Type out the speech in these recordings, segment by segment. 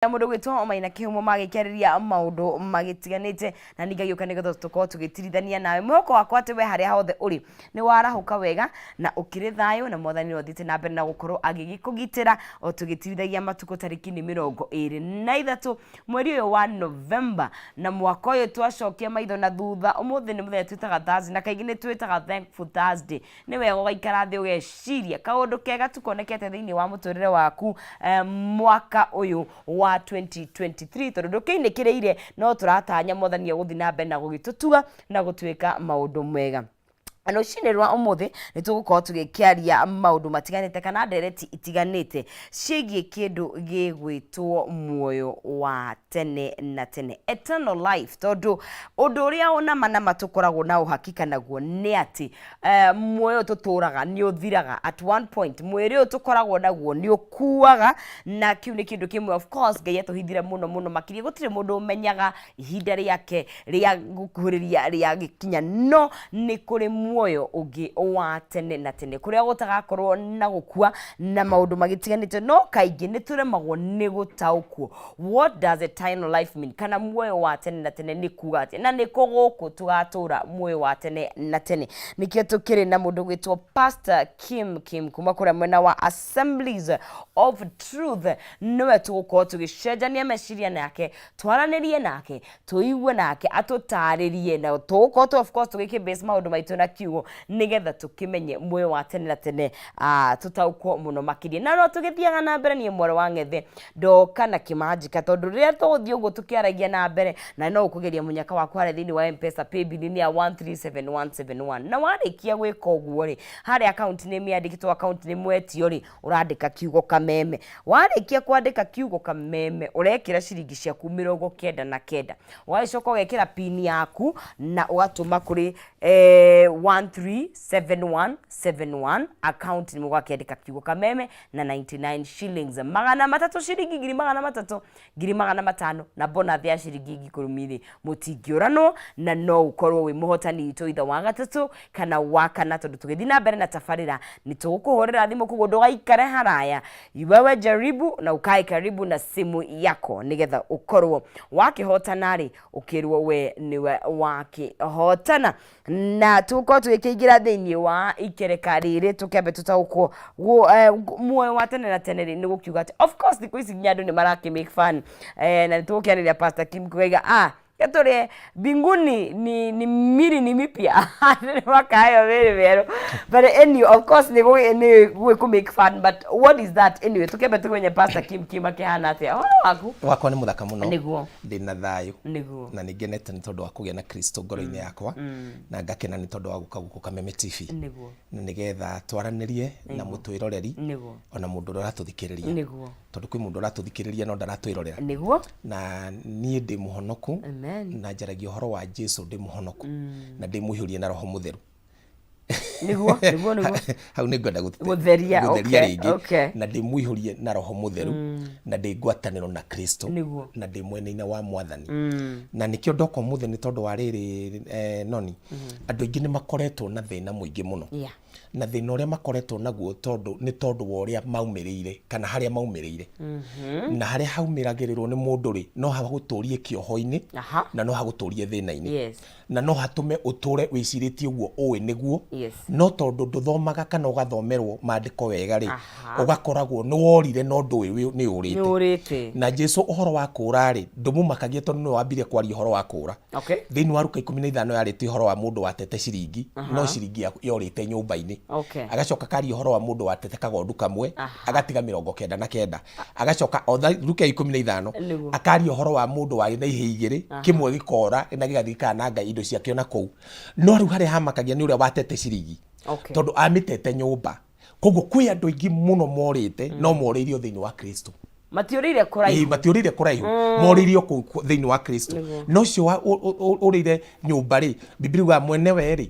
Mũndũ gwĩtwo Maina Kĩhumo magĩkĩarĩria maũndũ magĩtiganĩte na ningĩ agĩũka nĩgetha tũkorwo tũgĩtirithania nawe. Mwĩhoko wakwa atĩ we harĩa hothe ũrĩ nĩ warahũka wega na ũkĩrĩ thayũ, na Mwathani no athiĩte na mbere na gũkorwo agĩgĩkũgitĩra o tũgĩtirithagia matukũ. Tarĩki nĩ 23 mweri ũyũ wa November na mwaka ũyũ. Twacokia maitho na thutha, ũmũthĩ nĩ mũthenya twĩtaga Thursday, na kaingĩ nĩ twĩtaga Thankful Thursday. Nĩ wega ũgaikara thĩ ũgeciria kaũndũ kega tu konekete thĩinĩ wa mũtũrĩre waku mwaka ũyũ wa 2023, tondũ ndũkĩinĩkĩrĩire, no tũratanya Mwathani egũthiĩ na mbere na gũgĩtũtuga na gũtwĩka maũndũ mega. Rũcinĩ rwa ũmũthĩ nĩ tũgũkorwo tũgĩkĩaria maũndũ matiganĩte kana ndereti itiganĩte ciĩgiĩ kĩndũ gĩgwĩtwo muoyo wa tene na tene, eternal life, tondũ ũndũ ũrĩa nama nama tũkoragwo na ũhakika naguo nĩ atĩ muoyo ũyũ tũtũraga nĩ ũthiraga at one point. Mwĩrĩ ũyũ tũkoragwo naguo nĩ ũkuaga, na kĩu nĩ kĩndũ kĩmwe of course Ngai atũhithire mũno mũno makĩria. Gũtirĩ mũndũ ũmenyaga ihinda rĩake rĩa gũkuhĩrĩria rĩa gĩkinya, no nĩ kũrĩ muoyo ũngĩ wa tene na tene kũrĩa gũtagakorwo na gũkua na maũndũ magĩtiganĩte. No kaingĩ nĩ tũremagwo nĩ gũtaũkwo what does eternal life mean, kana muoyo wa tene na tene nĩ kuga atĩa, na nĩ kũ gũkũ tũgatũra muoyo wa tene na tene. Nĩkĩo tũkĩrĩ na mũndũ gwĩtwo Pastor Kim Kim kuma kũrĩa mwena wa Assemblies of Truth. Nĩwe tũgũkorwo tũgĩcenjania meciria nake, twaranĩrie nake, tũigue nake atũtarĩrie, na tũgũkorwo tu of course tũgĩkĩ base maũndũ maitũ na kiugo nĩgetha tũkĩmenye muoyo wa tene na tene, tũtaũkwo mũno makĩria. Na no tũgĩthiaga na mbere, niĩ mwarĩ wa ng'ethe ndoka na kĩmanjĩka, tondũ rĩrĩa tũgũthiĩ ũguo tũkĩaragia na mbere, na no ũkũgeria mũnyaka waku harĩa thĩinĩ wa M-Pesa paybill nĩ ya 137171, na warĩkia gwĩka ũguo rĩ, harĩa account name yandĩkĩtwo, account name wetio rĩ, ũrandĩka kiugo Kameme. Warĩkia kwandĩka kiugo Kameme, ũrekĩra ciringi ciaku 99, ũgagĩcoka ũgekĩra pin yaku na ũgatũma kũrĩ 137171, account nĩ ũgakĩandĩka kiugo Kameme na 99 shillings, 300, ciringi 300,000, 500,000, na bonus ya ciringi 10,000 rĩ, mũtingĩũranwo, na no ũkorwo wĩ mũhotani witũ ithe wa gatatũ kana wa kana. Tondũ tũgĩthiĩ na mbere na tabarĩra nĩ tũgũkũhũrĩra thimũ, koguo ndũgaikare haraya. Wewe jaribu na ukae karibu na simu yako nĩgetha ũkorwo wakĩhotana rĩ, ũkĩrwo we nĩwe wakĩhotana. Na tũgũkorwo tũgĩkĩingĩra thĩinĩ wa ikereka rĩrĩ, tũkĩambe tũtaũkwo muoyo wa tene na tene rĩ, nĩ gũkiuga atĩ of course thikũ ici nginya andũ nĩ marakĩ make fun, na nĩ tũgũkĩarĩria Pastor Kim kuiga gätå mbinguni ni miri ni mipya, nĩ makayo mĩrĩ mĩerũ. But anyway, of course nĩ gwĩ kũ make fun, but what is that anyway? Tũkĩambe tũmenye Pastor Kim Kim akĩhana atĩa. Ũhoro waku? Wakwa nĩ mũthaka mũno. Ndĩna thayũ. Na nĩ ngenete nĩ tondũ wa kũgĩa na Kristo ngoro-inĩ yakwa, na ngakena nĩ tondũ wa gũka gũkũ Kameme TV na nĩgetha twaranĩrie na mũtwĩroreri ona mũndũ ũrĩa ũratũthikĩrĩria, tondũ kwĩ mũndũ ũratũthikĩrĩria no ndaratwĩrorera. Na niĩ ndĩ mũhonoku. Na njaragia ũhoro wa Jesu ndĩ mũhonoku na ndĩ mũihũrie na Roho Mũtheru. Nĩguo nĩguo nĩguo Hau nĩ ngwenda Gũtheria, gũtheria rĩngĩ. Na ndĩ mũihũrie na Roho Mũtheru na ndĩ ngwatanĩro na Kristo na ndĩ mwena-inĩ wa Mwathani, na nĩkĩo ndoka ũmũthĩ nĩ tondũ wa rĩrĩ, noni andũ aingĩ nĩ makoretwo na thĩna mũingĩ mũno, na thĩna ũrĩa makoretwo naguo tondũ nĩ tondũ wa ũrĩa maumĩrĩire kana harĩa maumĩrĩire, na harĩa haumĩragĩrĩrwo nĩ mũndũ rĩ, no hagũtũrie kĩoho-inĩ na no hagũtũrie thĩna-inĩ, na no hatũme ũtũre wĩcirĩtie ũguo ũĩ nĩguo, no tondũ ndũthomaga kana ũgathomerwo maandĩko wega rĩ, ũgakoragwo nĩ worire no ndũĩ nĩ ũrĩte. Ũrĩte. Na Jesu ũhoro wa kũũra rĩ, ndũmũmakagia, tondũ nĩwe wambire kwaria ũhoro wa kũũra. Thĩinĩ wa Luka 15 yarĩtie ũhoro wa mũndũ watete ciringi, no ciringi yorĩte nyũmba-inĩ. Agacoka karia ũhoro wa mũndũ watete kagondu kamwe, agatiga 99. Agacoka o Luka 15 akaria ũhoro wa mũndũ warĩ na ihĩĩ igĩrĩ, kĩmwe gĩkora na gĩgathiĩ gĩkananga indo ciakĩo na kũu. No rĩu harĩa hamakagia nĩ ũrĩa watete ciringi, tondũ amĩtete nyũmba. Koguo kwĩ andũ aingĩ mũno morĩte, no morĩirio thĩinĩ wa Kristo. Matiũrĩire kũraihu. Matiũrĩire kũraihu, morĩirio kũu thĩinĩ wa Kristo. No ũcio ũrĩire nyũmba rĩ, Bibilia yugaga mwenewe rĩ,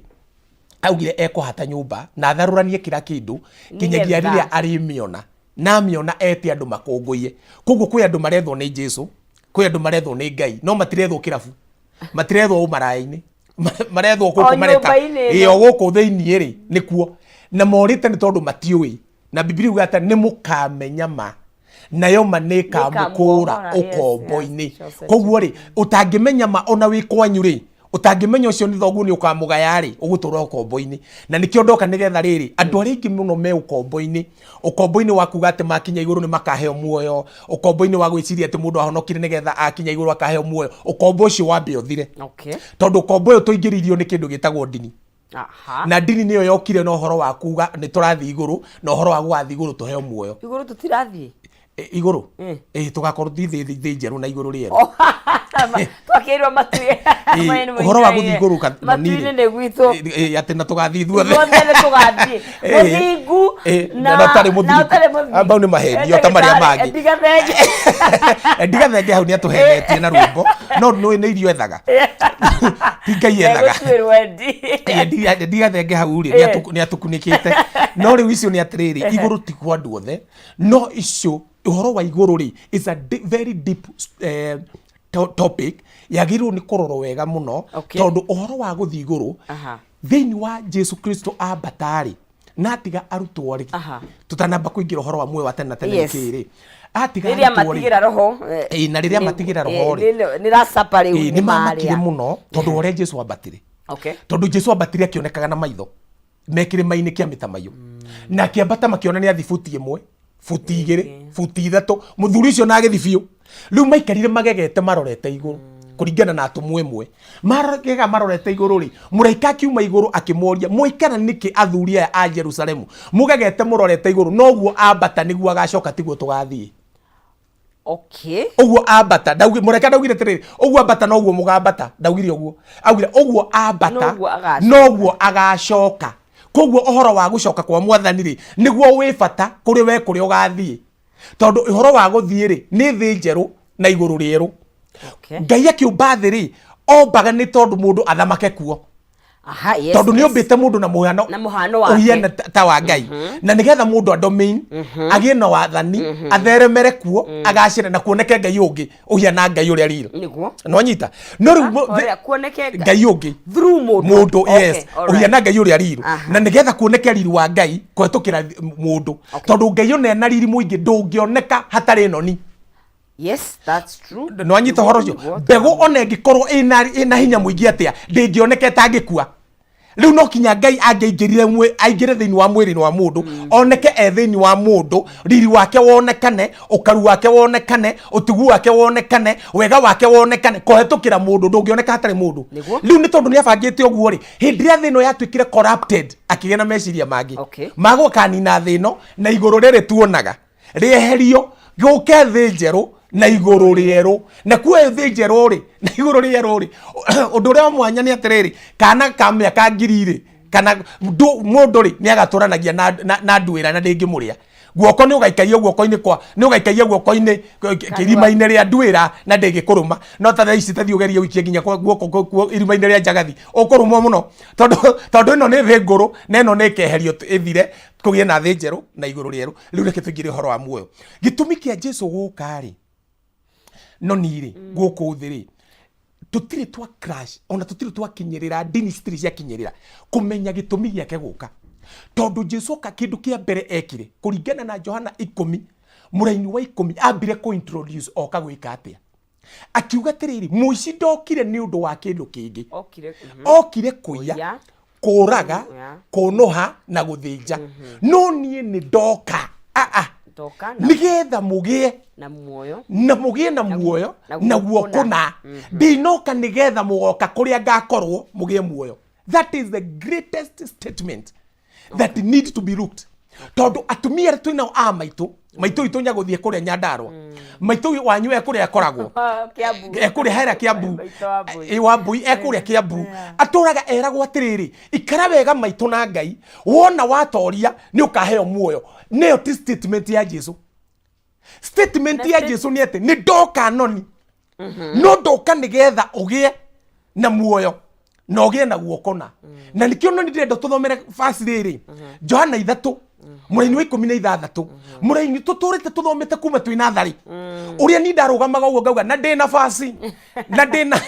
augire ekũhata nyũmba na atharũranie kĩra kĩndũ kinyagia Nĩgetha. rĩrĩa arĩmĩona, na amĩona ete andũ makũngũiye. Koguo kwĩ andũ marethwo nĩ Jesu, kwĩ andũ marethwo nĩ Ngai, no matirethwo kĩrabu, matirethwo ũmaraya-inĩ, marethwo O gũkũ mareta nyũmba-inĩ Ĩĩ, ĩno. o gũkũ thĩinĩ rĩ nĩkuo, na morĩte nĩ tondũ matiũĩ. Na Bibilia yugaga atĩ nĩ mũkamenya ma. Nayo ma nĩ ĩkamũkũra Nĩĩkamũohora, yes, ũkombo-inĩ. yes, sure, sure. Koguo rĩ, ũtangĩmenya ma ona wĩ kwanyu rĩ, ũtangĩmenya ũcio nĩ thoguo nĩ ũkamũgaya rĩ, ũgũtũra ũkombo-inĩ. Na nĩkĩo ndoka nĩgetha rĩrĩ, andũ arĩa aingĩ mũno me ũkombo-inĩ, ũkombo-inĩ wa kuga atĩ makinya igũrũ nĩ makaheo muoyo, ũkombo-inĩ wa gwĩciria atĩ mũndũ ahonokire nĩgetha akinya igũrũ akaheo muoyo, ũkombo ũcio wambe ũthire. Tondũ ũkombo ũyũ tũingĩririo nĩ kĩndũ gĩtagwo ndini. Na ndini nĩyo yokire na ũhoro wa kuga nĩ tũrathiĩ igũrũ, na ũhoro wa gũgathiĩ igũrũ tũheo muoyo. Igũrũ tũtirathiĩ? Igũrũ? Tũgakorwo thi thĩ njerũ na igũrũ rĩerũ. Twakĩirwo matu-inĩ. Ũhoro wa gũthiĩ igũrũ matu-inĩ nĩ gwitũ. Atĩ na tũgathiĩ ithuothe. Ithuothe nĩ tũgathiĩ. Mũthingu na ũtarĩ mũthingu. mũthingu. Mau nĩ mahenio ta marĩa mangĩ. Ndiga thenge. Ndiga thenge hau nĩ atũhenetie na rwĩmbo. No nĩ nĩ irio ethaga. Ti Ngai ethaga. Egũtuĩrwo endi. Ndiga thenge hau rĩ, nĩ atũkunĩkĩte. No rĩu icio nĩ atĩrĩrĩ, igũrũ ti kwa andũ othe. No icio ũhoro wa igũrũ rĩ is a very deep topic yagĩrĩirwo nĩ kũrorwo wega mũno. Tondũ ũhoro wa gũthiĩ igũrũ thĩinĩ wa Jesu Kristo ambata rĩ, na atiga arutwo rĩ, tũtanamba kũingĩra ũhoro wa muoyo wa tene na tene nĩkĩ rĩ, atiga rĩrĩa arutwo rĩ, matigĩra roho na rĩrĩa matigĩra roho rĩ, nĩ rasapa rĩu nĩ mamakire mũno tondũ ũrĩa Jesu ambatire. Tondũ Jesu ambatire akĩonekaga na maitho me kĩrĩma-inĩ kĩa mĩtamaiyũ, na akĩambata makĩona nĩ athi buti 1, buti 2, buti 3, mũthuri ũcio na agĩthi biũ. Rĩu maikarire magegete marorete igũrũ kũringana na atũmwo ĩmwe magega marorete igũrũ rĩ, mũraika akiuma igũrũ akĩmoria, mwaikara nĩkĩ athuri aya a Jerusalemu mũgegete mũrorete igũrũ? Noguo ambata nĩguo agacoka, tiguo tũgathiĩ. Ũguo ambata, mũraika ndaugire atĩrĩrĩ, ũguo ambata noguo mũgambata, ndaugire ũguo, augire ũguo ambata Noguo agacoka. Noguo agacoka. Koguo ũhoro wa gũcoka kwa mwathani rĩ, nĩguo wĩ bata kũrĩ we kũrĩa ũgathiĩ, tondũ ũhoro wa gũthiĩ rĩ nĩ thĩ njerũ na igũrũ rĩerũ. Ngai akĩũmba thĩ rĩ, ombaga nĩ tondũ mũndũ athamake kuo. Yes, Tondũ nĩ ombĩte mũndũ na mũhano Na mũhano wake. ũhiana ta wa Ngai, na nĩgetha mũndũ adomain agĩe na wathani, atheremere kuo, agacĩre na kuoneke Ngai ũngĩ ũhiana Ngai ũrĩa real. Nĩwanyita? No rĩu Ũrĩa kuoneke Ngai ũngĩ through mũndũ. Mũndũ, yes, ũhiana Ngai ũrĩa real, na nĩgetha kuoneke riri wa Ngai kũhetũkĩra mũndũ, tondũ Ngai ona ena riri mũingĩ ndũngĩoneka hatarĩ noni. Yes, that's true. Nĩwanyita ũhoro ũcio? Mbegũ ona ĩngĩkorwo ĩna hinya mũingĩ atĩa, ndĩngĩoneka ĩtangĩkua. Rĩu no kinya Ngai angĩaingĩrire aingĩre thĩinĩ wa mwĩrĩ wa mũndũ, oneke e thĩinĩ wa mũndũ, riri wake wonekane, ũkaru wake wonekane, ũtugu wake wonekane, wega wake wonekane kũhetũkĩra mũndũ. Ndũngĩoneka hatarĩ mũndũ. Rĩu nĩ tondũ nĩ abangĩte ũguo rĩ, hĩndĩ ĩrĩa thĩ ĩno yatuĩkire corrupted, akĩgĩa na meciria mangĩ magũkanina thĩ ĩno na igũrũ rĩrĩ tuonaga rĩeherio, gũke thĩ njerũ na igũrũ rĩerũ. Na kuo thĩ njerũ rĩ na igũrũ rĩerũ rĩ, ũndũ ũrĩa wa mwanya nĩ atĩrĩrĩ, kana ka mĩaka 1000 rĩ, kana mũndũ rĩ, nĩ agatũranagia na nduĩra na ndĩngĩmũrĩa. Guoko nĩ ũgaikagia guoko-inĩ kwa nĩ ũgaikagia guoko-inĩ kĩrima-inĩ rĩa nduĩra na ndĩngĩkũrũma. No ta thaa ici tathiĩ ũgerie ũikie nginya kwa guoko irima-inĩ rĩa njagathi, ũkũrũmwo mũno, tondũ ĩno nĩ thĩ ngũrũ na ĩno nĩ ĩkeherio ĩthire, kũgĩe na thĩ njerũ na igũrũ rĩerũ. Rĩu reke tũingĩre ũhoro wa muoyo. Gĩtũmi kĩa Jesu gũka rĩ, no ni rĩ, gũkũ thĩ rĩ, tũtirĩ twa crash, ona tũtirĩ twakinyĩrĩra, ndini citirĩ ciakinyĩrĩra kũmenya gĩtũmi gĩake gũka. Tondũ Jesu oka, kĩndũ kĩa mbere ekire kũringana na Johana 10 mũraini wa 10, ambire kũ introduce oka gwĩka atĩa? Akiuga atĩrĩrĩ, mũici ndokire nĩ ũndũ wa kĩndũ kĩngĩ, Okire, okire kũiya, Kũiya. kũraga, kũnũha na gũthĩnja. No niĩ nĩ ndoka Ndoka na nĩgetha mũgĩe na muoyo. Na mũgĩe na muoyo naguo naguo kũna. Kũna. Ndinoka nĩgetha mũgoka kũrĩa ngakorwo mũgĩe muoyo. That is the greatest statement that need to be looked, tondũ atumia arĩa twĩ nao a maitũ, maitũ witũ nyagũthiĩ kũrĩa Nyandarũa, maitũ wanyu e kũrĩa akoragwo. Kiambu. Ekũrĩa hera Kiambu. Maitũ wa Mbui. Ĩ, wa Mbui ekũrĩa Kiambu, atũraga eragwo atĩrĩrĩ, ikara wega maitũ na Ngai, wona watoria nĩ ũkaheo muoyo. Nĩyo ti statement ya Jesu. Statement ya Jesu nĩ atĩ nĩ ndoka noni, no ndoka nĩgetha ũgĩe na muoyo na ũgĩe na guoko na nĩkĩo noni ndĩrenda tũthomere basi rĩrĩ, Johana 3 Mũraini wa 16, mũraini tũtũrĩte tũthomete kuma twĩ natharĩ, ũrĩa ni ndarũgamaga ũguo ngauga na ndĩ na basi na ndĩ na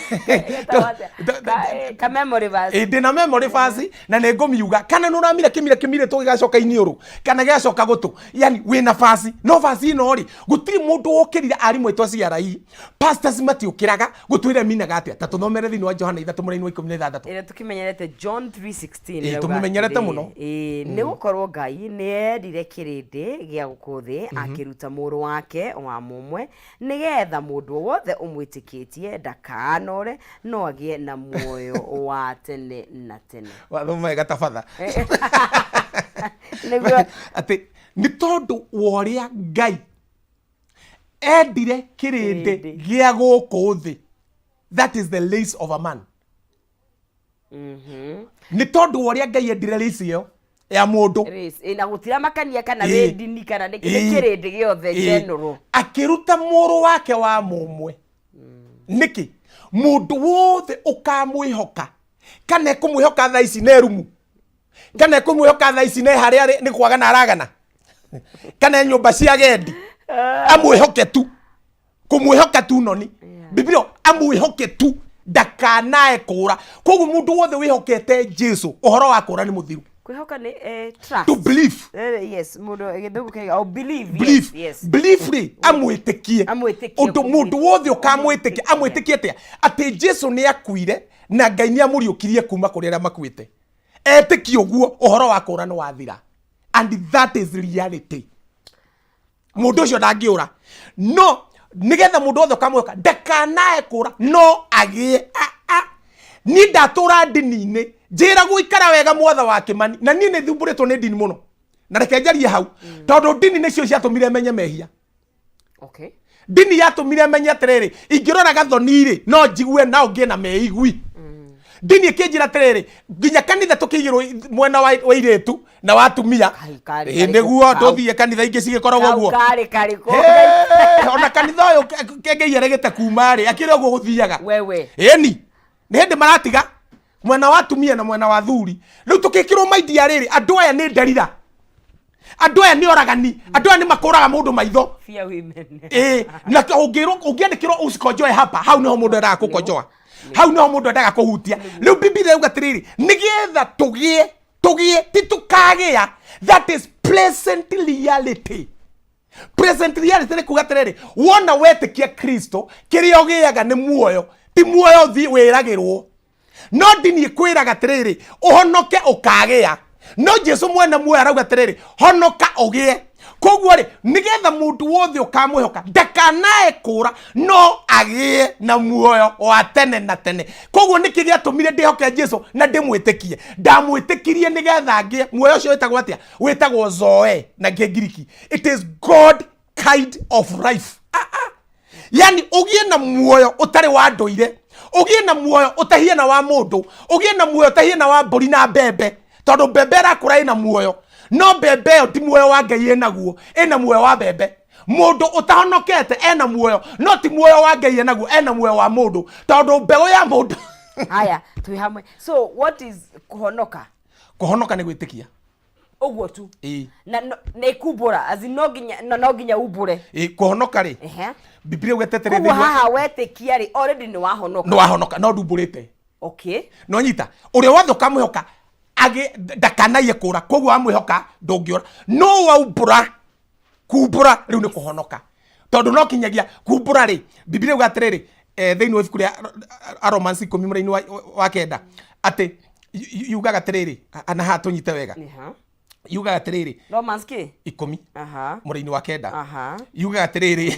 Ka memory verse. Ĩ, ndĩ na memory verse na nĩ ngũmiuga. Kana nĩ ũramira kĩmira kĩmire tũgĩgacoka iniũrũ kana gĩgacoka gũtũ, yani wĩna basi no basi ĩno rĩ, gũtirĩ mũndũ wokĩrire. Arimũ aitũ a CRE, pastors, matiũkĩraga gũtwĩra minaga atĩa. Ta tũthomere thĩinĩ wa Johana 3 mũraini wa 16. Ĩrĩa tũkĩmenyerete, John 3:16. Ĩ, ĩrauga tũmĩmenyerete atĩrĩrĩ, mũno. Ĩ, nĩ gũkorwo Ngai nĩ endire kĩrĩndĩ gĩa gũkũ thĩ, akĩruta mũrũ wake wa mũmwe, nĩgetha mũndũ o wothe ũmwĩtĩkĩtie ndakanore, no agĩe na muoyo wa tene na tene. Wathoma wega tabatha. Nĩguo. Atĩ nĩ tondũ wa ũrĩa Ngai endire kĩrĩndĩ Kĩrĩndĩ. gĩa gũkũ thĩ, that is the race of a man. Nĩ tondũ wa ũrĩa Ngai endire race ĩyo ya mũndũ. Race. Ĩ, na gũtiramakania kana wĩ ndini kana nĩ kĩrĩndĩ gĩothe, general. Akĩruta mũrũ wake wa mũmwe nĩkĩ? Mũndũ wothe ũkamwĩhoka, kana ekũmwĩhoka thaa ici ne rumu, kana ekũmwĩhoka thaa ici ne harĩa arĩ nĩ kwagana aragana, kana e nyũmba cia gendi, amwĩhoke tu, kũmwĩhoka tu noni. Biblia amwĩhoke tu, ndakanae kũra. Koguo mũndũ wothe wĩhokete Jesu, ũhoro wa kũra nĩ mũthiru. Kwĩhoka nĩ trust. To believe. Yes, mũndũ gĩthũngũ kĩauga, oh, believe. Believe. Yes. Belief rĩ, amwĩtĩkie. Amwĩtĩkie. Ũndũ mũndũ wothe ũkamwĩtĩkia, amwĩtĩkie atĩa? Atĩ Jesu nĩ akuire na Ngai nĩ amũriũkirie kuma kũrĩ arĩa makuĩte. Etĩkie ũguo, ũhoro wa kũra nĩ wathira, and that is reality. Mũndũ ũcio ndangĩũra. No nĩgetha mũndũ wothe ũkamwĩhoka ndakanae kũra, no agĩe a niĩ ndatũra ndini-inĩ njĩra gũikara wega mwatha wa Kĩmani, na niĩ nĩ thumbũrĩtwo nĩ ndini mũno, na reke njarie hau, tondũ ndini nĩcio ciatũmire menye mehia. Ndini yatũmire menye atĩrĩrĩ, ingĩrora gathoni rĩ, no njigue nao ngĩe na meigui. Ndini ĩkĩnjĩra atĩrĩrĩ, nginya kanitha tũkĩigĩrwo mwena wa airĩtu na wa atumia. Kai, karĩ Ĩ, karĩkũ? nĩguo Kau. tũthiĩ kanitha ingĩ cigĩkoragwo Kau ũguo. karĩ karĩkũ? Hĩ, ona kanitha ũyũ kengei aregete kuma rĩ, akĩrĩ ũguo gũthiaga. Wewe. Ĩni nĩ hĩndĩ maratiga mwena wa atumia na mwena wa thuri. Rĩu tũkĩkĩrwo maidia rĩrĩ, andũ aya nĩ nderira, andũ aya nĩ oragani, andũ aya nĩ makũraga mũndũ maitho. Fear women. Ĩ, na ũngĩrwo, ũngĩandĩkĩrwo "usikonjoe hapa", hau nĩho mũndũ endaga kũkonjoa, hau nĩho mũndũ endaga kũhutia. Rĩu Bibilia yauga atĩrĩrĩ, nĩgetha tũgĩe, tũgĩe ti tũkagĩa, that is present reality. Present reality nĩ kuga atĩrĩrĩ, wona wetĩkia Kristo, kĩrĩa ũgĩaga nĩ muoyo, ti muoyo thi wĩragĩrwo. No ndini ĩkwĩraga atĩrĩrĩ, ũhonoke ũkagĩa, no Jesu mwene muoyo arauga atĩrĩrĩ, honoka ũgĩe. Koguo rĩ, nĩgetha mũndũ wothe ũkamwĩhoka ndakanae kũra, no agĩe na muoyo wa tene na tene. Koguo nĩkĩ gĩatũmire ndĩhoke Jesu na ndĩmwĩtĩkie? Ndamwĩtĩkirie nĩgetha ngĩe muoyo ũcio. Wĩtagwo atĩa? Wĩtagwo zoe na Kĩngiriki. It is God kind of life. Ah, ah. Yani ũgĩe na muoyo ũtarĩ wa ndũire, ũgĩe na muoyo ũtahiana wa mũndũ, ũgĩe na muoyo ũtahiana wa mbũri na mbembe, tondũ mbembe ĩrakũra ĩna muoyo, no mbembe ĩyo ti muoyo wa Ngai ĩnaguo, ĩna muoyo wa mbembe. Mũndũ ũtahonokete ena muoyo, no ti muoyo wa Ngai enaguo, ena muoyo wa mũndũ, tondũ mbegũ ya mũndũ. Haya, twĩ hamwe. So what is kũhonoka? Kũhonoka nĩ gwĩtĩkia. Ũguo tu? Ĩĩ. Na nĩ kumbũra, as in no nginya no nginya umbũre? Ĩĩ, kũhonoka rĩ, Bibilia ĩgwetete rĩ, Koguo thĩinĩ wa- haha wetĩkia rĩ, already nĩ wahonoka? Nĩ wahonoka, no ndumbũrĩte. No nyita ũrĩa wothe ũkamwĩhoka agĩ ndakanaiye kũra. Koguo wamwĩhoka ndũngĩũra, no waumbũra. Kumbũra rĩu nĩ kũhonoka, tondũ no kinyagia kumbũra rĩ, Bibilia yuga atĩrĩrĩ, thĩinĩ wa ibuku rĩa Romans 10 mũraini wa 9, atĩ yugaga atĩrĩrĩ, na haha tũnyite wega, yugaga atĩrĩrĩ, Romans kĩ? 10 mũraini wa 9. Yugaga atĩrĩrĩ,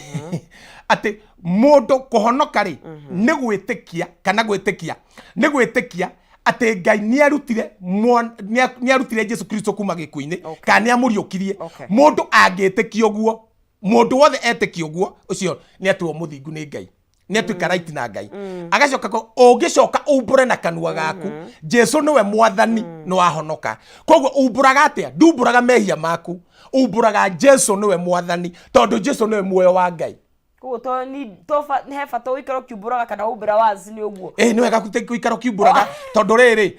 atĩ mũndũ kũhonoka rĩ, nĩ gwĩtĩkia, kana gwĩtĩkia nĩ gwĩtĩkia atĩ Ngai nĩ arutire Jesu Kristo kuma gĩkuũ-inĩ, kana nĩ amũriũkirie. Mũndũ angĩtĩkia ũguo, mũndũ wothe etĩkia ũguo, ũcio nĩ atuo mũthingu nĩ Ngai, nĩ atuĩka right na Ngai. Agacoka ũngĩcoka umbũre na kanua gaku Jesu nĩwe Mwathani, nĩ wahonoka. Koguo umbũraga atĩa? Ndumbũraga mehia maku, umbũraga Jesu nĩwe Mwathani, tondũ Jesu nĩwe muoyo wa Ngai. Koguo to ni to ba, he bata ũikare ũkiumbũraga kana waumbũra once nĩ ũguo. Ĩ, nĩ wega gũikara ũkiumbũraga, tondũ rĩrĩ,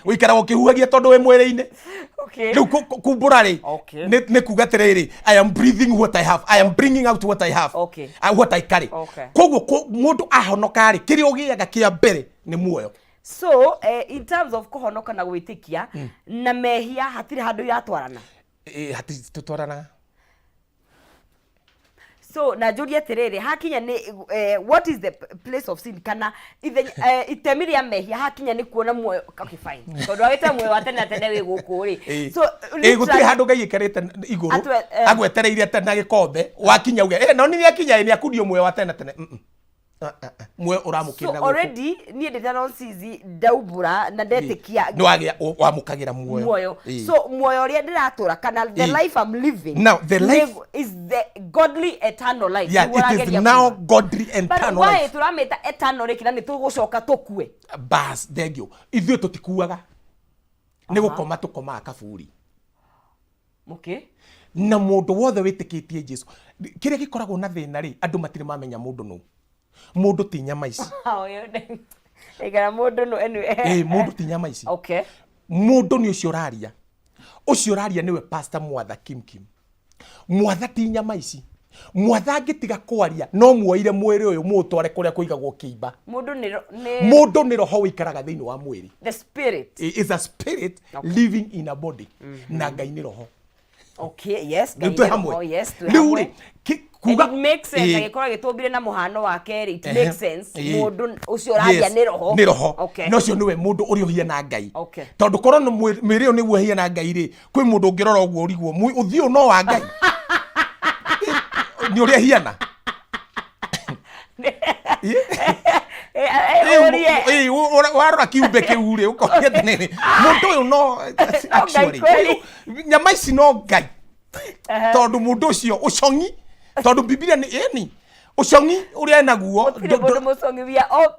ũikaraga ũkĩhuhagia tondũ wĩ mwĩrĩ-inĩ. Rĩu kumbũra rĩ, nĩ kuga atĩrĩrĩ, I am breathing what I have, I am bringing out what I have, what I carry. Koguo mũndũ ahonoka rĩ, kĩrĩa ũgĩaga kĩa mbere nĩ muoyo. So in terms of kũhonoka na gwĩtĩkia na mehia, hatirĩ handũ iratwarana. Ĩ, hatitũtwaranaga. So na njũrie atĩrĩrĩ, hakinya nĩ what is the place of sin, kana itemi rĩa mehia hakinya nĩ kuona muoyo? Okay, fine, tondũ wagĩte muoyo wa tene na tene wĩ gũkũ rĩ. So Ĩ, gũtirĩ handũ Ngai ĩkarĩte igũrũ agwetereire atĩ na gĩkombe wakinya uge, "Eh, no nĩ akinya, nĩ akundio muoyo wa tene na tene." Ah, ah, ah. Muoyo So ũramũkĩrĩra gũkũ. Already niĩ ndĩ ta nonsizi ndaumbũra na ndetĩkia, nĩ wagĩa wamũkagĩra muoyo. Muoyo. So muoyo ũrĩa ndĩratũra kana the life I'm living Now, the life is the godly eternal life. Yeah, Nĩguo it is ũrageria now kuga. godly and But eternal why life. tũramĩta eternal rĩki na nĩ tũgũcoka tũkue? Bas, thengio. Ithuĩ tũtikuaga, nĩ gũkoma tũkomaga kaburi. Na mũndũ wothe wĩtĩkĩtie Jesu, kĩrĩa gĩkoragwo na thĩna rĩ, andũ matirĩ mamenya mũndũ nũ. Mũndũ ti nyama ici. Ĩgara mũndũ nũ anyway. Ĩ, mũndũ ti nyama ici. Mũndũ nĩ ũcio ũraria, ũcio ũraria nĩwe Pastor Mwatha Kim Kim. Mwatha ti nyama ici. Mwatha angĩtiga kwaria, no muoire mwĩrĩ ũyũ mũũtware kũrĩa kũigagwo kĩimba. Mũndũ nĩ Mũndũ nĩ roho ũikaraga thĩinĩ wa mwĩrĩ. The spirit. Is a spirit living in a body. Na Ngai nĩ roho. Okay, yes. Rĩu Ngai twĩ nĩ hamwe. roho, yes, twĩ Rĩu hamwe. rĩ, kuga And it makes sense, angĩkorwo agĩtũmbire na mũhano wake rĩ, it makes sense mũndũ ũcio ũraria nĩ roho. Nĩ roho. Na ũcio nĩwe mũndũ ũrĩa ũhiana Ngai. Tondũ korwo nĩ mwĩrĩ ũyũ nĩguo ũhiana Ngai rĩ, kwĩ mũndũ ũngĩrora ũguo ũrigwo, ũthiũ no wa Ngai nĩ ũrĩa hiana. Ũrie. Warora kiumbe kĩu rĩ, ũkoria atĩrĩrĩ, mũndũ ũyũ no actually kweli. Nyama ici no Ngai, tondũ mũndũ ũcio ũcong'i, tondũ Bibilia nĩ ĩni ũcong'i ũrĩa enaguo. Gũtirĩ mũndũ mũcong'i, we are all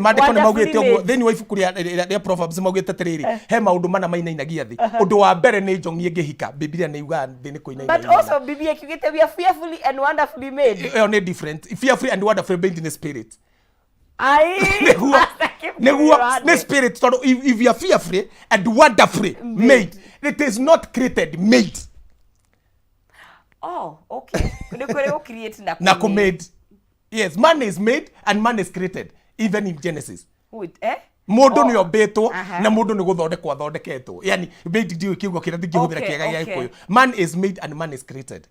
Maandĩko nĩ wonderfully maugĩte ũguo. made. Thĩinĩ wa ibuku rĩa Proverbs maugĩte atĩrĩrĩ, he maũndũ mana mainainagia thĩ. Ũndũ wa mbere nĩ njong'i ĩngĩhika. Bibilia nĩ yugaga thĩ nĩ kũinaina But ĩinainaga. also Biblia ikiugĩte we are fearfully and wonderfully made. Ĩyo nĩ different, fearfully and wonderfully made in spirit. Ai, Nĩguo Pastor Kim nĩguo Kimani. nĩ spirit, tondũ if you are fearfully and wonderfully made, it is not created, made. Oh, okay, nĩ kũrĩ gũ create na Na kũ-made. Kũ-made, yes. Man is made and man is created, even in Genesis. Wait, eh? Mũndũ Oh, nĩ ombĩtwo na mũndũ nĩ gũthondekwo athondeketwo, yani made, ndiũĩ kiugo kĩrĩa ndingĩhũthĩra kĩega gĩa Gĩkũyũ. Man is made and man is created.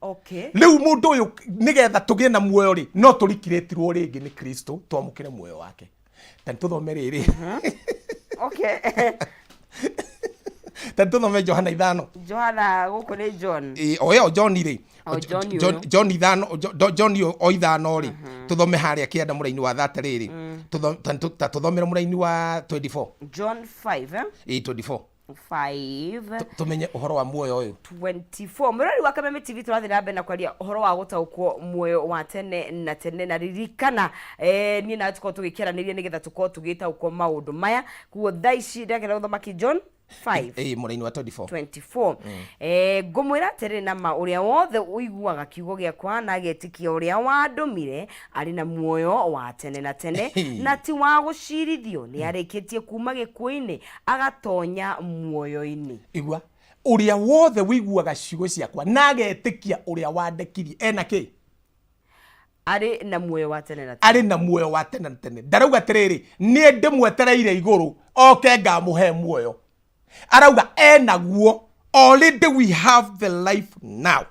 Rĩu mũndũ ũyũ, nĩgetha tũgĩe na muoyo rĩ, no tũrikirĩtirwo rĩngĩ nĩ Kristo twamũkĩre muoyo wake. Ta nĩtũthome rĩrĩ. Ta nĩtũthome Johana 5. Johana, gũkũ nĩ John. Ĩ, o ĩyo John rĩ. O John ũyũ. John 5, John o 5 rĩ, tũthome harĩa kĩanda mũraini wa 30 rĩrĩ. Ta tũthomere mũraini wa 24. John 5, eh? Ĩ, 24. 5. Tũmenye ũhoro wa muoyo ũyũ. 24. Mwĩrori wa Kameme TV, tũrathiĩ na mbere na kwaria ũhoro wa gũtaũkwo muoyo wa tene na tene, na ririkana niĩ nawe tũkorwo tũgĩkĩaranĩria nĩgetha tũkorwo tũgĩtaũkwo maũndũ maya. Kuo thaa ici ndakena ũthamaki John 5. Ĩ, mũraini wa 24. 24. Ngũmwĩra atĩrĩ na ma, ũrĩa wothe ũiguaga kiugo gĩakwa na agetĩkia ũrĩa wandũmire arĩ na muoyo wa tene na tene, na ti wa gũcirithio, nĩ arĩkĩtie kuma gĩkuũ-inĩ agatonya muoyo-inĩ. Igua, ũrĩa wothe wĩiguaga ciugo ciakwa na agetĩkia ũrĩa wandekirie ena kĩ? Arĩ na muoyo wa tene na tene. Arĩ na muoyo wa tene na tene. Ndarauga atĩrĩrĩ, niĩ ndĩmwetereire igũrũ oke ngamũhe muoyo. Arauga enaguo already, we have the life now.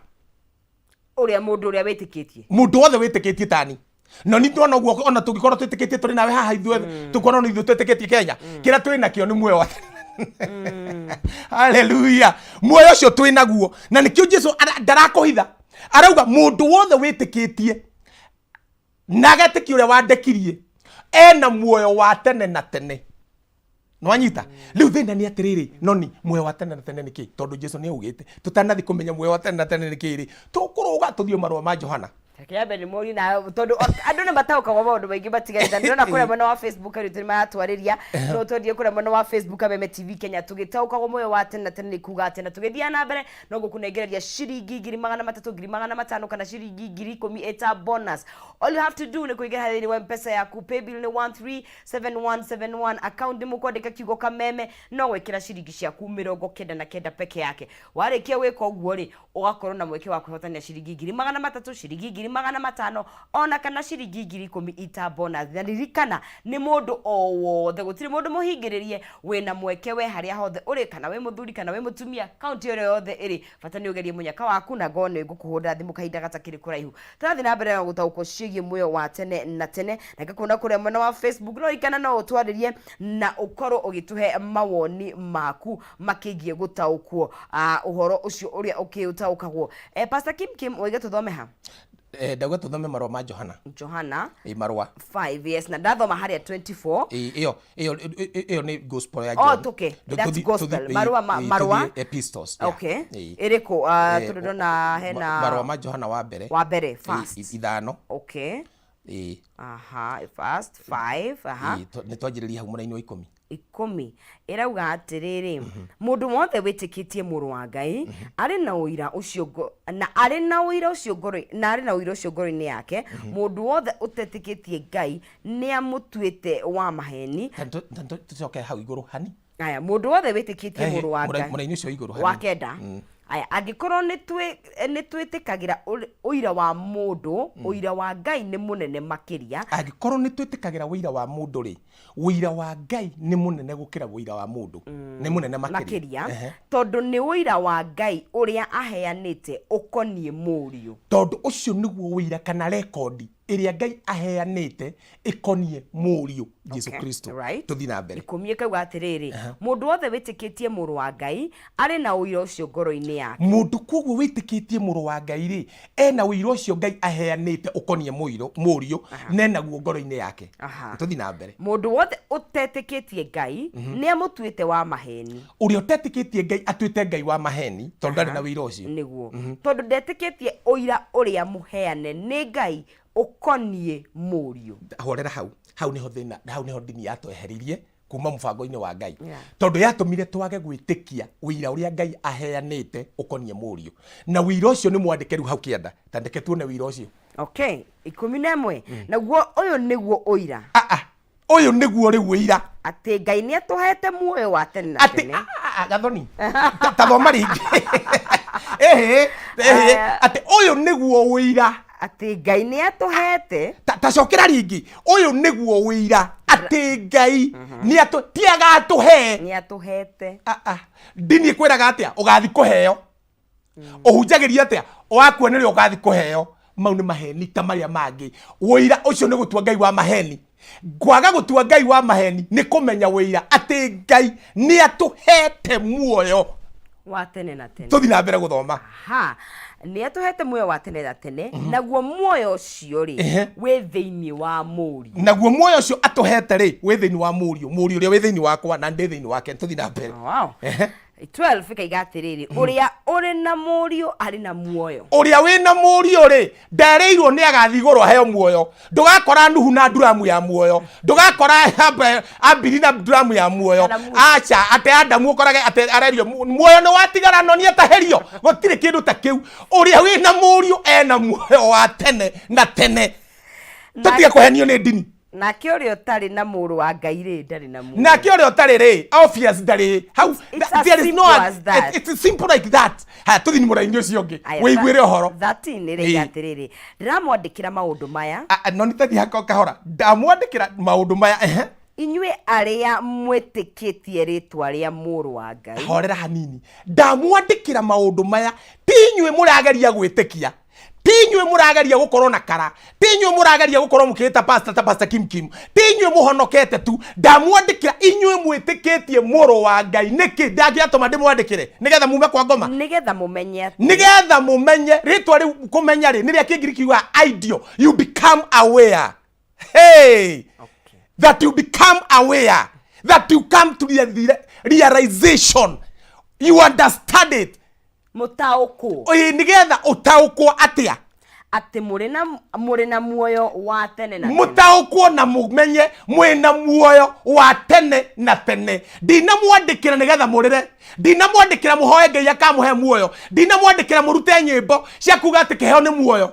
Ũrĩa mũndũ ũrĩa wĩtĩkĩtie. Mũndũ wothe wĩtĩkĩtie tani no ni tuona ũguo, ona tũngĩkorwo twĩtĩkĩtie tũrĩ nawe haha ithuothe, tũkorwo no ithuĩ twĩtĩkĩtie Kenya, kĩrĩa twĩ nakĩo nĩ muoyo wa, haleluya, muoyo ũcio twĩ naguo. Na nĩkĩo Jesu ndarakũhitha, arauga mũndũ wothe wĩtĩkĩtie na agetĩkia ũrĩa wandekirie ena muoyo wa tene na tene. Nwanyita? Rĩu thĩna nĩ atĩrĩrĩ, noni muoyo wa tene na tene nĩ kĩ? Tondũ Jesu nĩ augĩte tũtanathi kũmenya muoyo wa tene na tene nĩ kĩ rĩ, tũkũrũga tũthiĩ marũa ma Johana. Reke nyambe nĩ mũri na tondũ andũ nĩ mataũkagwo maũndũ maingĩ matiganĩte. Na ndĩrona kũrĩa mwena wa Facebook andũ nĩ maratwarĩria. No twendie kũrĩa mwena wa Facebook Kameme TV Kenya tũgĩtaũkagwo muoyo wa tene na tene nĩ kuga atĩa. Na tũgĩthiaga na mbere no ngũkũnengereria ciringi 300,000, 500,000 kana ciringi 10,000 ĩta bonus. All you have to do nĩ kũingĩra thĩinĩ wa M-Pesa yaku. Paybill nĩ 137171, account nĩ mũkwandĩka kiugo Kameme no gwĩkĩra ciringi ciaku 99 peke yake. Warĩkia gwĩka ũguo rĩ, ũgakorwo na mweke wa kwĩhotanĩra ciringi 300,000, ciringi 500,000, ona kana ciringi 10,000 ita bonus. Na ririkana nĩ mũndũ o wothe, gũtirĩ mũndũ mũhingĩrĩrie, wĩna mweke we harĩa hothe ũrĩ, kana wĩ mũthuri kana wĩ mũtumia, kaunti ĩrĩa yothe ĩrĩ, bata nĩ ũgerie mũnyaka waku na ngorwo nĩ ngũkũhũrĩra thimũ kahinda gatakĩrĩ kũraihu. Tũrathiĩ na mbere na gũtaũkwo ciĩgiĩ muoyo wa tene na tene, na ngakuona kũrĩa mwena wa Facebook, no ririkana no ũtwarĩrie na ũkorwo ũgĩtũhe mawoni maku makĩgiĩ gũtaũkwo ũhoro ũcio ũrĩa ũkĩũtaũkagwo. Pastor Kim Kim, oige tũthome ha? Ndauga tũthome marũa ma Johana. Johana. Ĩ marũa. 5, yes, na ndathoma harĩa 24. Ĩ, ĩyo nĩ gospel ya Oh, John. tũke. That's gospel. Marũa marũa. Tũthiĩ epistles. Yeah. Okay. Ĩ. Ĩrĩkũ? Tondũ ndona hena Marũa ma Johana wa mbere. Wa mbere, first. 5. Okay. Ĩ. Aha, first 5, aha. Ĩ, nĩ twanjĩrĩria hau mũraini wa 10. 10 ĩrauga atĩrĩrĩ, mũndũ wothe wĩtĩkĩtie mũrũ wa Ngai arĩ na ũira ũcio na arĩ na ũira ũcio ngoro na arĩ na ũira ũcio ngoro-inĩ yake. Mũndũ wothe ũtetĩkĩtie Ngai nĩ amũtuĩte wa maheni. Tũcoke hau igũrũ hani. Aya, mũndũ wothe wĩtĩkĩtie mũrũ wa Ngai. Mũraini ũcio igũrũ hani. Wa 9. Aya, angĩkorwo nĩ twĩtĩkagĩra ũira wa mũndũ, ũira wa Ngai nĩ mũnene makĩria. Angĩkorwo nĩ twĩtĩkagĩra ũira wa mũndũ rĩ, ũira wa Ngai nĩ mũnene gũkĩra ũira wa mũndũ. Nĩ mũnene makĩria. Makĩria, tondũ nĩ ũira wa Ngai ũrĩa aheanĩte ũkoniĩ mũriũ. Tondũ ũcio nĩguo ũira kana rekondi ĩrĩa Ngai aheanĩte ĩkoniĩ mũriũ Jesu Kristo. Tũthiĩ na mbere. 10 ĩkauga atĩrĩrĩ, mũndũ wothe wĩtĩkĩtie mũrũ wa Ngai arĩ na ũira ũcio ngoro-inĩ yake. Mũndũ koguo wĩtĩkĩtie mũrũ wa Ngai rĩ, ena ũira ũcio Ngai aheanĩte ũkoniĩ mũriũ, na enaguo ngoro-inĩ yake. Tũthiĩ na mbere. Mũndũ wothe ũtetĩkĩtie Ngai nĩ amũtuĩte wa maheni. Ũrĩa ũtetĩkĩtie Ngai atuĩte Ngai wa maheni tondũ ndarĩ na ũira ũcio. Nĩguo. Tondũ ndetĩkĩtie ũira ũrĩa mũheane nĩ Ngai ũkoniĩ mũriũ. Horera hau. Hau nĩho thĩna, hau nĩho ndini yatweheririe kuma mũbango-inĩ wa Ngai. Tondũ yatũmire twage gwĩtĩkia ũira ũrĩa Ngai aheanĩte ũkoniĩ mũriũ. Na ũira ũcio nĩ mwandĩke rĩu hau kĩanda. Ta ndeke tuone ũira ũcio. Okay, 11. Naguo ũyũ nĩguo ũira. Ũyũ nĩguo rĩu ũira. Atĩ Ngai nĩ atũhete muoyo wa tene na tene. Atĩ, Gathoni, ta thoma rĩngĩ. Ĩhĩ, ĩhĩ, atĩ ũyũ nĩguo ũira. Atĩ Ngai nĩ atũhete. Ta cokera rĩngĩ. Ũyũ nĩguo ũira. Atĩ Ngai nĩ atũ, ti agatũhe. Nĩ atũhete. Ndini ĩkwĩraga atĩa? Ũgathiĩ kũheo. Ũhunjagĩria atĩa? Wakua nĩrĩo ũgathiĩ kũheo. Mau nĩ maheni ta marĩa mangĩ. Ũira ũcio nĩ gũtua Ngai wa maheni. Kwaga gũtua Ngai wa maheni nĩ kũmenya ũira atĩ Ngai nĩ atũhete muoyo wa tene na tene. Tũthiĩ na mbere gũthoma. Ha, nĩ atũhete muoyo wa tene na tene, naguo muoyo ũcio rĩ, wĩ thĩinĩ wa mũriũ. Naguo muoyo ũcio atũhete rĩ, wĩ thĩinĩ wa mũriũ, mũriũ ũrĩa wĩ thĩinĩ wakwa na ndĩ thĩinĩ wake. Tũthiĩ na mbere. Wow. 12 ĩkaiga atĩrĩrĩ, ũrĩa ũrĩ na mũriũ arĩ na muoyo. Ũrĩa wĩ na mũriũ rĩ, nderĩirwo nĩ agathiĩ igũrũ aheo muoyo. Ndũgakora Nuhu na nduramu ya muoyo, ndũgakora Abili na nduramu ya muoyo. Kana Musa. Aca, ate Adamu ũkorage ate arerio muoyo nĩ watigara no nĩ ataherio. Gũtirĩ kĩndũ ta kĩu. Ũrĩa wĩ na mũriũ ena muoyo wa tene na tene. Tũtige kũhenio nĩ ndini. Nake ũrĩa ũtarĩ na mũrũ wa Ngai rĩ, ndarĩ na muoyo. Nake ũrĩa ũtarĩ rĩ, obvious ndarĩ. Hau, It's as there is no simple as that. It's simple like that. Haya, tũthiĩ nĩ mũraini ũcio ũngĩ. Aya, Wĩiguĩre ũhoro. 13 ĩraiga atĩrĩrĩ, ndĩramwandĩkĩra maũndũ maya. No nĩ tathiĩ hako kahora. Ndamwandĩkĩra maũndũ maya, ehe. Inyuĩ arĩa mwĩtĩkĩtie rĩĩtwa rĩa mũrũ wa Ngai. Horera hanini. Ndamwandĩkĩra maũndũ maya, ti inyuĩ mũrageria gwĩtĩkia. Ti inyuĩ mũrageria gũkorwo na kara, ti inyuĩ mũrageria gũkorwo mũkĩĩta pastor ta Pastor Kim Kim, ti inyuĩ mũhonokete tu. Ndamwandĩkĩra inyuĩ mwĩtĩkĩtie mũrũ wa Ngai. Nĩkĩ ndangĩatũma ndĩmwandĩkĩre? Nĩgetha mume kwa ngoma, Nĩgetha mũmenye atĩ, nĩgetha mũmenye rĩtwa rĩu. Kũmenya rĩ, nĩ rĩa Kĩngiriki kiugaga ideo, you become aware. Hey! Okay. That you become aware, that you come to the realization, you understand it. Mũtaũkwo. Ĩĩ, nĩgetha ũtaũkwo atĩa? Atĩ mũrĩ na muoyo wa tene na tene. Mũtaũkwo na mũmenye mwĩna muoyo wa tene na tene. Ndinamwandĩkĩra nĩgetha mũrĩre, ndinamwandĩkĩra mũhoe Ngai akamũhe muoyo, ndinamwandĩkĩra mũrute nyĩmbo cia kuga atĩ kĩheo nĩ muoyo.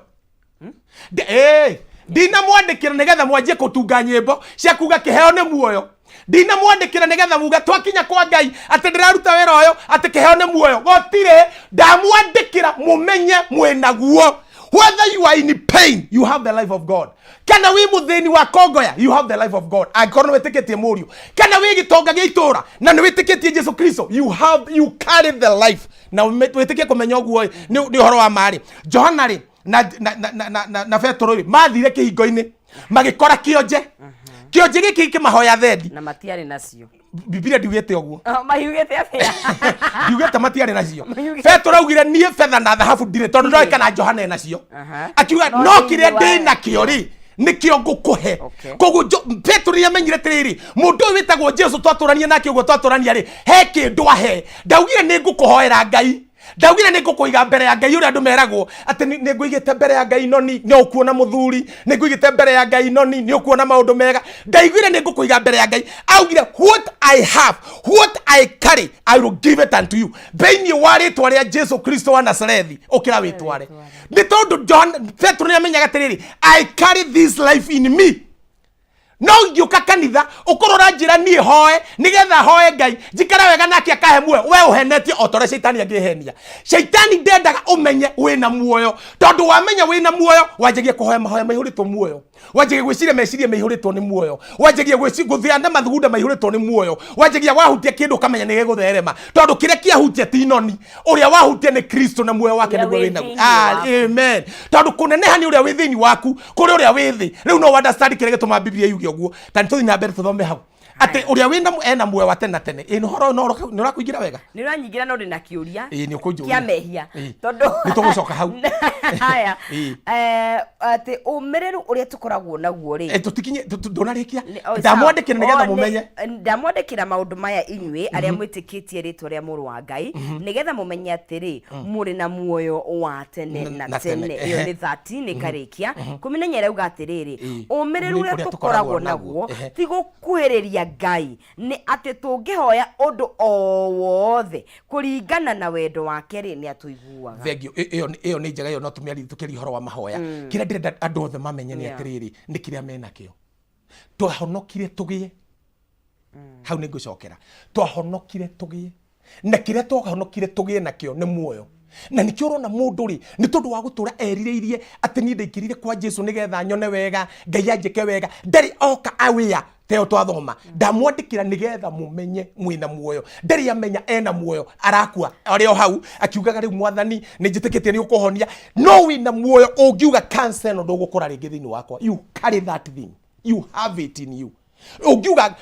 Ndinamwandĩkĩra nĩgetha mwanjie kũtunga nyĩmbo cia kuga kĩheo nĩ muoyo. Ndinamwandĩkĩra nĩgetha muge twakinya kwa Ngai atĩ ndĩraruta wĩra ũyũ atĩ kĩheo nĩ muoyo. Gũtirĩ. Ndamwandĩkĩra mũmenye mwĩnaguo. Whether you are in pain, you have the life of God. Kana wĩ mũthĩni wa kongoya, you have the life of God, angĩkorwo nĩ wĩtĩkĩtie Mũriũ. Kana wĩ gĩtonga gĩa itũũra na nĩ wĩtĩkĩtie Jesu Kristo, you carry the life. Na wĩtĩkie kũmenya ũguo nĩ ũhoro wa marĩ Johana rĩ na Petero rĩ mathire kĩhingo-inĩ magĩkora kĩonje. Kĩonje gĩkĩ kĩmahoya thendi. Na matiarĩ nacio. Bibilia ndiugĩte ũguo. Oh, mahiugĩte atĩa? Ndiugĩte matiarĩ nacio. Mahiugĩte- Petero augire, "Niĩ betha na thahabu ndirĩ," tondũ ndoĩ kana Johana e nacio. Akiuga, No "No thĩinĩ kĩrĩa wa- ndĩ nakĩo rĩ, nĩkĩo ngũkũhe." Koguo Petero nĩ amenyire atĩrĩrĩ, mũndũ ũyũ wĩtagwo Jesu twatũrania nake ũguo twatũrania rĩ, he kĩndũ ahe. Ndaugire nĩ ngũkũhoera Ngai, ndaugire nĩ ngũkũiga mbere ya Ngai, ũrĩa andũ meragwo atĩ nĩ ngũigĩte mbere ya Ngai noni nĩ ũkuona mũthuri, nĩ ngũigĩte mbere ya Ngai noni nĩ ũkuona maũndũ mega. Ndaiguire nĩ ngũkũiga mbere ya Ngai. Augire, "What I have, what I carry, I will give it unto you. Thĩinĩ wa rĩtwa rĩa Jesu Kristo wa Nazarethi, ũkĩra wĩtware." Nĩ tondũ John Petro nĩ amenyaga atĩrĩrĩ, I carry this life in me. No ingĩũka kanitha ũkorwo ũranjĩra niĩ hoe nĩgetha hoe Ngai njikare wega nake akahe muoyo, we ũhenetie o ta ũrĩa caitani angĩhenia. Caitani ndendaga ũmenye wĩna muoyo, tondũ wamenya wĩna muoyo wanjagia kũhoya mahoya maihũrĩtwo muoyo, wanjagia gwĩciria meciria maihũrĩtwo nĩ muoyo, wanjagia gũthĩa na mathugunda maihũrĩtwo nĩ muoyo, wanjagia wahutia kĩndũ ũkamenya nĩ gĩgũtherema, tondũ kĩrĩa kĩahutia ti noni, ũrĩa wahutia nĩ Kristo na muoyo wake Ũrĩa nĩguo wĩ wĩnaguo. thĩinĩ Ah, waku. amen. Tondũ kũneneha nĩ ũrĩa wĩ thĩinĩ waku kũrĩ ũrĩa wĩ thĩ. Rĩu no understand kĩrĩa gĩtũmaga Biblia yuge ũguo. Ta nĩ tũthiĩ na mbere tũthome hau atĩ ũrĩa wĩna ena muoyo wa tene na tene. Ĩ, nĩ ũhoro ũyũ nĩ ũrakũingĩra wega? Nĩ ũranyingĩra, no ndĩ na kĩũria Ĩ, nĩ ũkũnjũria. kĩa mehia. Tondũ Nĩ tũgũcoka hau. Haya. Atĩ ũmĩrĩru ũrĩa tũkoragwo naguo rĩ, Tũtikinye ndũnarĩkia. Oh, sawa. Ndamwandĩkĩra nĩgetha Oh, mũmenye. Ndamwandĩkĩra maũndũ maya inyuĩ arĩa mwĩtĩkĩtie rĩtwa rĩa Mũrũ wa Ngai, nĩgetha mũmenye atĩrĩ, mũrĩ na muoyo wa tene na na tene. tene. Ĩyo nĩ 13 ĩkarĩkia 14 ĩrauga atĩrĩrĩ, ũmĩrĩru Ũrĩa ũrĩa tũkoragwo tũkoragwo naguo, naguo ti gũkuhĩrĩria Ngai, nĩ atĩ tũngĩhoya ũndũ o wothe kũringana na wendo wake rĩ, nĩ atũiguaga. Thengiũ. Ĩyo nĩ njega. Ĩyo no tũmĩarie tũkĩaria ũhoro wa mahoya. Kĩrĩa ndĩrenda andũ othe mamenye nĩ atĩrĩrĩ, nĩ kĩrĩa menakĩo twahonokire tũgĩe hau. Nĩ ngũcokera twahonokire tũgĩe na kĩrĩa twahonokire tũgĩe nakĩo nĩ muoyo. Na nĩkĩo ũrona mũndũ rĩ, nĩ tondũ wa gũtũra erirĩirie atĩ niĩ ndaingĩrire kwa Jesu nĩgetha nyone wega, Ngai anjĩke wega, ndarĩ oka awĩa teo twathoma, ndamwandĩkĩra nĩgetha mũmenye mwĩna muoyo. Ndarĩ amenya ena muoyo, arakua arĩ o hau akiugaga, "Rĩu Mwathani, nĩ njĩtĩkĩtie nĩ ũkũhonia." No wĩna muoyo ũngiuga, "Cancer ĩno ndũgũkũra rĩngĩ thĩinĩ wakwa." You carry that thing, you have it in you. Ũngiuga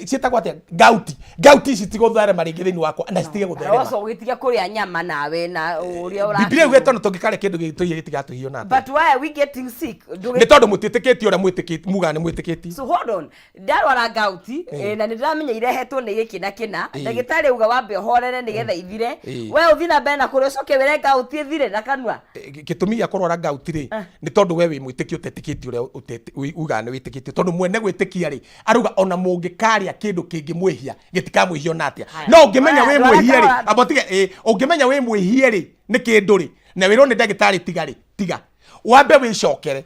ciĩtagwo atĩa, gauti, gauti ici tigũtherema rĩngĩ thĩinĩ wakwa, na citige gũtherema. Roco ũgĩtiga kũrĩa nyama nawe na ũrĩa Biblia ũra ĩugĩte ona tũngĩkarĩa kĩndũ gĩtũhie gĩtigatũhio na atĩa. But why are we getting sick? Nĩ tondũ mũtiĩtĩkĩtie ũrĩa mwĩtĩkĩtie, mugaga nĩ mwĩtĩkĩtie. So hold on, ndarwara gauti na nĩ ndĩramenya irehetwo nĩ gĩkĩ na kĩna. Ndagĩtarĩ auga wambe ũhorere nĩgetha ithire. We ũthiĩ na mbere na kũrĩa, ũcoke wĩre gauti ĩthire na kanua. Gĩtũmi gĩa kũrwara gauti rĩ, nĩ tondũ we wĩ mwĩtĩkio ũtetĩkĩtie ũrĩa ugaga nĩ wĩtĩkĩtie, tondũ mwene gwĩtĩkia rĩ, arauga ona mũngĩkarĩa kĩndũ kĩngĩmwĩhia gĩtikamwĩhia ona atĩa. Haya. No ũngĩmenya Haya, wĩ andũ arĩa mwĩhie rĩ, amba ũtige. Ũngĩmenya wĩ mwĩhie rĩ nĩ kĩndũ rĩ, na wĩrwo nĩ ndagĩtarĩ tiga rĩ, tiga, wambe wĩcokere,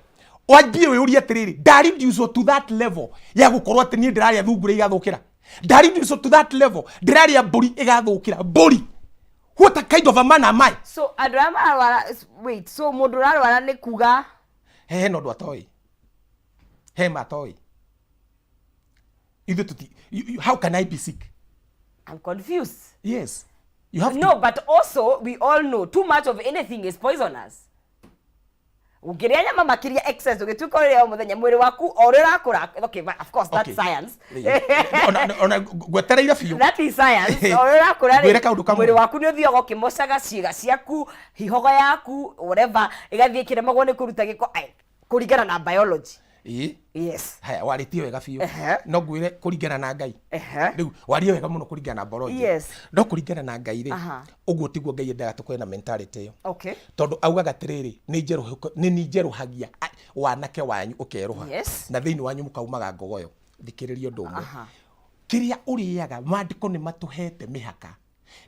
wambie wĩyũrie atĩrĩrĩ, ndareduce to that level ya gũkorwo atĩ niĩ ndĩrarĩa thungura igathũkĩra, ndareduce to that level ndĩrarĩa mbũri ĩgathũkĩra mbũri? What a kind of a man am I? So andũ arĩa mararwara, wait, so mũndũ ũrarwara nĩ kuga He na ũndũ atoĩ, he ma atoĩ. Ithuĩ tũti how can I be sick? I'm confused. Yes, you have No, but also we all know too much of anything is poisonous. Ũngĩrĩa nyama makĩria, excess, ũgĩtuĩka ũrĩa o mũthenya, mwĩrĩ waku o ũrĩa ũrakũra, okay, but of course that's science. Ona ngwetereire biũ. That is science. O ũrĩa ũrakũra Ngwĩre rĩ, kaũndũ kamwe. mwĩrĩ waku nĩ ũthiaga ũkĩmocaga ciĩga ciaku, hihogo yaku, whatever, ĩgathiĩ ĩkĩremagwo nĩ kũruta gĩko. Ai, kũringana na biology. Ĩĩ. Yes. Haya, warĩtie wega biũ. Ehe. No ngwĩre kũringana na Ngai. Ehe. Rĩu warie wega mũno kũringana na Mboroji. Yes. No kũringana na Ngai rĩ, ũguo tiguo Ngai endaga tũkorwo na mentality ĩyo. Okay. Tondũ augaga atĩrĩrĩ, nĩ nĩ niĩ njerũhagia wanake wanyu ũkerũha. Yes. Na thĩinĩ wanyu mũkaumaga ngogoyo. Thikĩrĩria ũndũ ũmwe. Kĩrĩa ũrĩaga, maandĩko nĩ matũhete mĩhaka.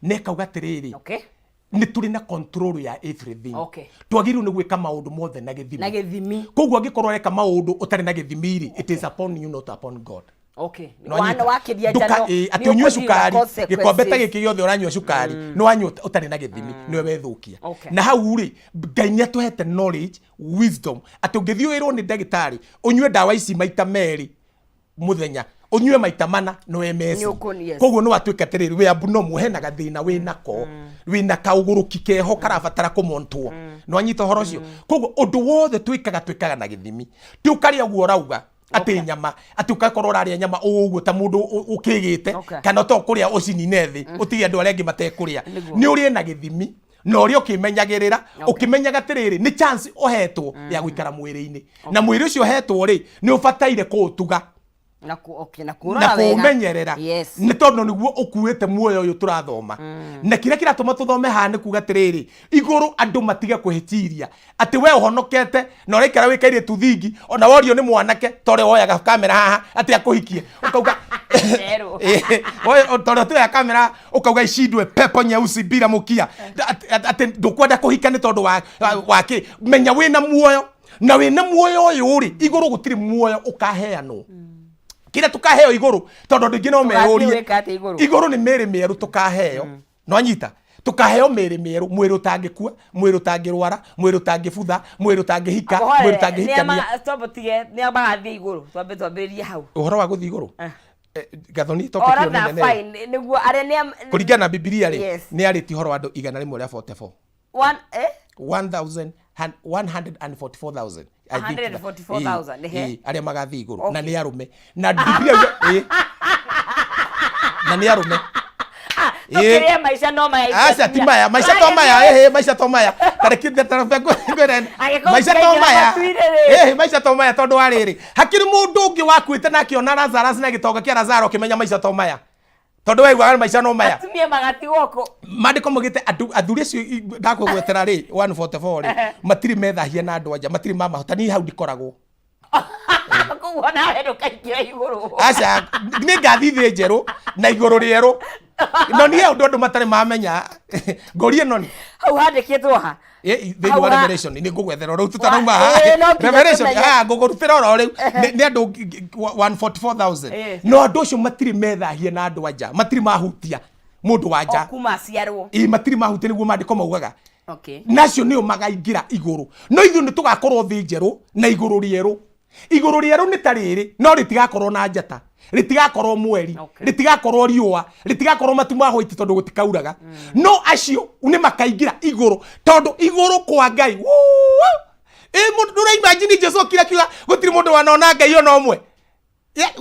Na ĩkauga atĩrĩrĩ, Okay. nĩ tũrĩ na control ya everything. Okay. Twagĩrĩirwo nĩ gwĩka maũndũ mothe na gĩthimi. Na gĩthimi. Koguo angĩkorwo ũreka maũndũ ũtarĩ na gĩthimi rĩ, it is upon you, not upon God. Okay. Nĩwanyita? Wana wakĩria Ndũka- njano. ĩ, atĩ nĩ ũnyue ũkũdeal na cukari gĩkombe ta consequences. gĩkĩ gĩothe ũranyua cukari nĩ wanyua ũtarĩ na gĩthimi nĩwe wethũkia. Okay. Na hau rĩ, Ngai nĩ atũhete knowledge, wisdom, atĩ ũngĩthiĩ wĩrwo nĩ ndagĩtarĩ ũnyue ndawa ici maita merĩ mũthenya, ũnyue maita mana, nĩwe meci. Nĩ ũkũ- yes. Koguo nĩ watuĩka atĩrĩrĩ, wĩ abnormal, hena gathĩna wĩ nako, wĩna kaũgũrũki keho karabatara kũmontwo. Nĩwanyita ũhoro ũcio? Koguo ũndũ wothe twĩkaga, twĩkaga na gĩthimi. Ti ũkarĩa ũguo ũrauga atĩ nyama, atĩ ũgakorwo ũrarĩa nyama ũguo ta mũndũ ũkĩgĩte, Okay. kana to kũrĩa ũcinine thĩ ũtige andũ arĩa angĩ matekũrĩa. Nĩguo. Nĩ ũrĩe na gĩthimi na ũrĩa ũkĩmenyagĩrĩra, ũkĩmenyaga atĩrĩrĩ, nĩ chance ũhetwo ya gũikara mwĩrĩ-inĩ, na mwĩrĩ ũcio ũhetwo rĩ, nĩ ũbataire kũũtuga Na ku, okay, na na kũrora wega. kũũmenyerera. Yes. Nĩ tondũ nĩguo ũkuĩte muoyo ũyũ tũrathoma, na kĩrĩa kĩratũma tũthome haha nĩ kuga atĩrĩrĩ, igũrũ andũ matige kwĩhĩtiria atĩ we ũhonokete na ũraikara wĩ kairĩtu thingi, ona worio nĩ mwanake ta ũrĩa woyaga kamera haha atĩ akũhikie, ũkauga Njerũ. Ta ũrĩa tuoya kamera ũkauga ishindwe pepo nyeusi bila mũkia, atĩ ndũkwenda kũhika nĩ tondũ wa kĩ. Menya wĩna muoyo, na wĩna muoyo ũyũ rĩ, igũrũ gũtirĩ muoyo ũkaheanwo. Kĩrĩa tũkaheo igũrũ, tondũ andũ aingĩ no Tũgathiĩ meyũrie, gwĩka atĩa igũrũ? Igũrũ nĩ mĩĩrĩ mĩerũ tũkaheo. Nwanyita? Tũkaheo mĩĩrĩ mĩerũ, mwĩrĩ ũtangĩkua, mwĩrĩ ũtangĩrwara, mwĩrĩ ũtangĩbutha, mwĩrĩ ũtangĩhika, mwĩrĩ ũtangĩhikania. Stop, tige nĩ magathiĩ igũrũ, twambe twambĩrĩrie hau. Ũhoro wa gũthiĩ igũrũ? Ah. Gathoni, topic ĩyo Ora nĩ tha nene. fine, nĩguo arĩa nĩ Kũringana na Bibilia rĩ, Yes. nĩ yarĩtie ũhoro wa andũ 144. One, eh? 144,000, I think. 144,000, ehe. Ĩ, arĩa magathiĩ igũrũ na nĩ arũme, na Bibilia ĩ, na nĩ arũme. Tũkĩrĩe maica no maya. Aca, ti maya, maica to maya, ehe, maica to maya. Tareke ngwĩre Angĩkorwo maica to tũkaingĩra maya. matu-inĩ rĩ. Ehe, maica to maya, tondũ wa rĩrĩ, hakĩrĩ mũndũ ũngĩ wakuĩte na akĩona Lazarus na gĩtonga kĩa Lazaro akĩmenya maica to maya, tondũ waiguaga maica no maya. Atumia magatigwo kũ? Maandĩko maugĩte andũ athuri acio ndakũgwetera rĩ, 144 rĩ, matirĩ methahia na andũ anja, matirĩ mamahota. Niĩ hau ndikoragwo. Koguo nawe ndũkaingĩra igũrũ. Aca, nĩ ngathi thĩ njerũ na igũrũ rĩerũ, no niĩ ũndũ andũ matarĩ mamenya ngũrie noni. Hau handĩkĩtwo ha? Thĩinĩ Hau wa Revelation, nĩ ngũgwethera rĩu tũtarauma Wa- no nginya Revelation. tũmenye. Ah, ngũkũrutĩra oro rĩu. Nĩ andũ 144,000. No andũ acio matirĩ methahia na andũ anja, matirĩ mahutia mũndũ wa O nja. kuma aciarwo. Ĩ, matirĩ mahutia, nĩguo maandĩko maugaga. Okay. Nacio nĩo magaingĩra igũrũ, no ithuĩ nĩ tũgakorwo thĩ njerũ na igũrũ rĩerũ. Igũrũ rĩerũ nĩ ta rĩrĩ, no rĩtigakorwo na njata, rĩtigakorwo mweri, Okay. rĩtigakorwo riũa, rĩtigakorwo matu ma white, tondũ gũtikauraga. No acio nĩ makaingĩra igũrũ, tondũ igũrũ kwa Ngai, wuu! Ĩ, mũndũ ndũraimagine Jesu okire akiuga gũtirĩ mũndũ wanona Ngai ona ũmwe.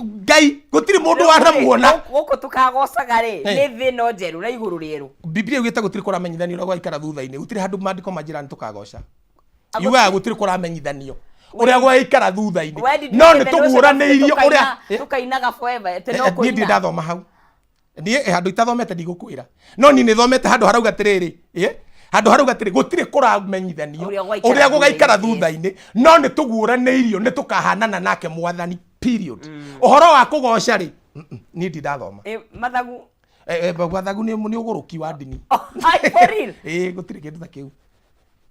Ngai gũtirĩ mũndũ wanamuona. Gũkũ tũkagocaga rĩ, Eh. nĩ thĩ no njerũ na igũrũ rĩerũ. Biblia yugĩte gũtirĩ kũramenyithanio ũrĩa gũgaikara thutha-inĩ. Gũtirĩ handũ maandĩko manjĩra nĩ tũkagoca. Yugaga gũtirĩ kũramenyithanio ũrĩa gũgaikara thutha-inĩ, no nĩ tũguũranĩirio ũrĩa Tũkainaga forever, atĩ no Niĩ ndirĩ kũina. ndathoma hau. Niĩ handũ itathomete ndigũkwĩra, no niĩ nĩ thomete handũ harauga atĩrĩrĩ, handũ harauga atĩrĩ, gũtirĩ kũramenyithanio Ũrĩa gũgaikara ũrĩa gũgaikara thutha-inĩ. thutha-inĩ, no nĩ tũguũranĩirio nĩ tũkahanana nake Mwathani, period. Ũhoro wa kũgoca rĩ, niĩ ndi ndathoma. Mathagu. Mathagu nĩ ũgũrũki wa ndini. Ai, for real? Ĩ, gũtirĩ kĩndũ ta kĩu.